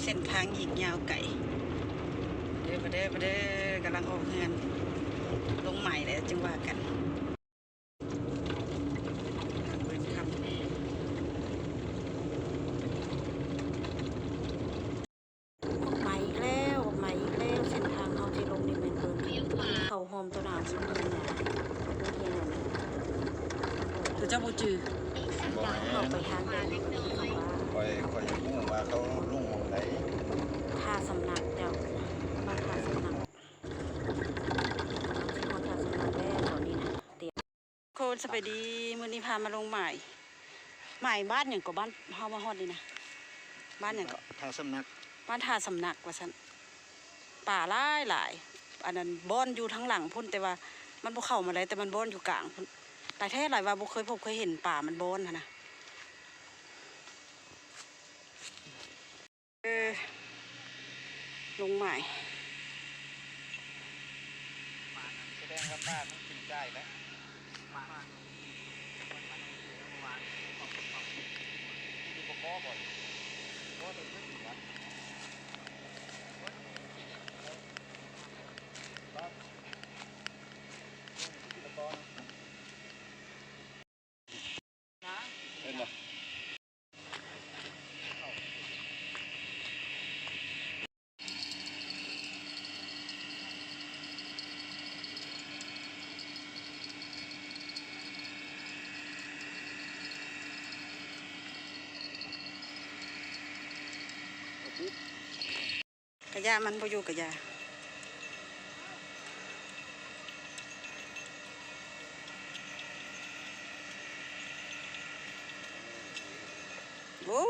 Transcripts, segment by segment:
ເສັ້ນທາງອີກຍາວໄກ. ເດີ ມາເດີ ມາເດີ ກຳລັງອອກເຮືອນ ລົງໝາຍແລ້ວຈຶ່ງວ່າກັນ. ເບິ່ງຄ່ຳ ອອກໃໝ່ອີກແລ້ວ ອອກໃໝ່ອີກແລ້ວ. ເສັ້ນທາງເຮົາທີ່ລົງນີ້ແມ່ນເບິ່ງເຂົ້າຮ່ອມຕໍ່ໜ້າໂຮງຮຽນນະ ໂຮງຮຽນນັ້ນນະ ຄືເຈົ້າບໍ່ຈື່ ເຂົ້າໄປທາງໃດ ຂ້ອຍ ຂ້ອຍຢາກຮູ້ວ່າເຂົາລົງໝ່ອງໃດ. ທ່າສຳນັກເຈົ້າ ບ້ານທ່າສຳນັກ ຮອດທ່າສຳນັກແລ້ວຕອນນີ້ນະ. ຄົນສະບາຍດີ ມື້ນີ້ພາມາລົງໝາຍ ໝາຍບ້ານຫຍັງເກາະ ບ້ານເຮົາມາຮອດນີ້ນະ ບ້ານຫຍັງເກາະ ທ່າສຳນັກ ບ້ານທ່າສຳນັກວ່າຊັ້ນ. ປາຫຼາຍໆ ອັນນັ້ນບ່ອນຢູ່ທາງຫຼັງພຸ້ນ ແຕ່ວ່າມັນບໍ່ເຂົ້າມາໄດ້ ແຕ່ມັນບ່ອນຢູ່ກາງພຸ້ນ. ຫຼາຍແທ້ຫຼາຍວ່າ ບໍ່ເຄີຍພົບເຄີຍເຫັນປາມັນບ່ອນຫັ້ນນະ. ເອີ ລົງໝາຍ ສະແດງວ່າປາມັນກິນໄກ່ແລ້ວ ປາ ເຫັນບໍ່? ກະຢ່າ ມັນບໍ່ຢູ່ກະຢ່າ. ໂອ້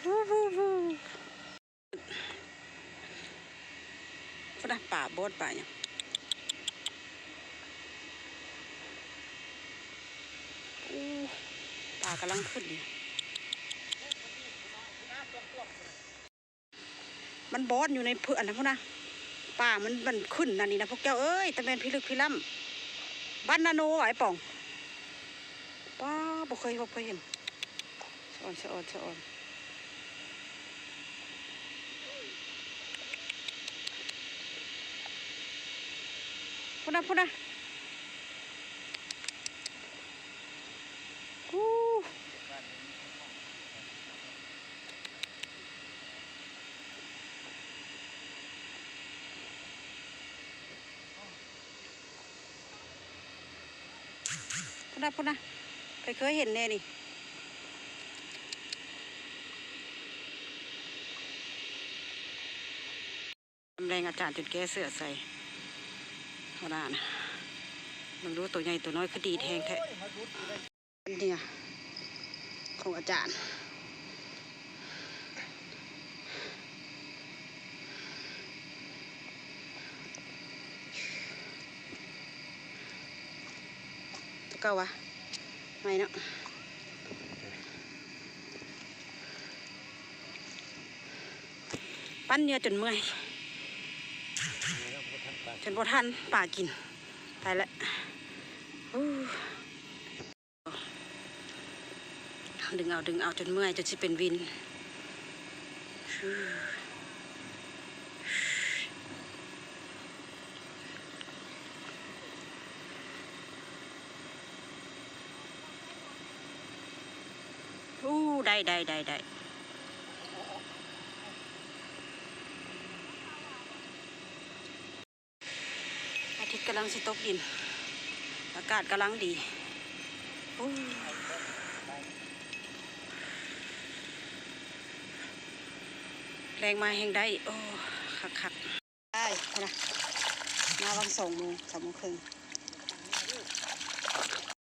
ພຸ້ນນະ ປາບອດ ປາຫຍັງ. ໂອ້ ປາກຳລັງຂຶ້ນ. ມັນບອດຢູ່ໃນເພິ່ນ ອັນນັ້ນພຸ້ນນະ ປາມັນ ມັນຂຶ້ນອັນນີ້ນະພວກເຈົ້າເອີຍ. ຕາແມ່ນພິລຶກພິລ່ຳ ບ້ານນາໂນຫວາ ໄອ້ປອງ. ປ້າ ບໍ່ເຄີຍພົບເຄີຍເຫັນ ສະອອນ ສະອອນ ສະອອນ. ພຸ້ນນະ ພຸ້ນນະ. ພຸ້ນນະ ພຸ້ນນະ ໃຜເຄີຍເຫັນແດ່ນີ້. ຍາມແລງອາຈານຈົນແກ້ເສື້ອໃສ່ ຫົວໜ້ານະ. ເບິ່ງດູ ໂຕໃຫຍ່ໂຕນ້ອຍຄືດີດແຮງແທ້. ເນຍ ຂອງອາຈານ ຕົວເກົ່າວະ ໃໝ່ເນາະ. ປັ້ນເຫຍື່ອຈົນເມື່ອຍ ຈົນບໍ່ທັນປາກິນ. ຕາຍແລ້ວ. ດຶງເອົາ ດຶງເອົາຈົນເມື່ອຍ ຈົນຊິເປັນວິນ. ໂອ້ ໄດ້ ໄດ້ ໄດ້ ໄດ້. ອາທິດກຳລັງຊິຕົກດິນ ອາກາດກຳລັງດີ. ໂອ້ ແລງມາແຮງໄດ້. ໂອ້ ຄັກໆ. ໄດ້ພຸ້ນນະ ມາຫວ່າງສອງໂມງ ສາມໂມງເຄິ່ງ.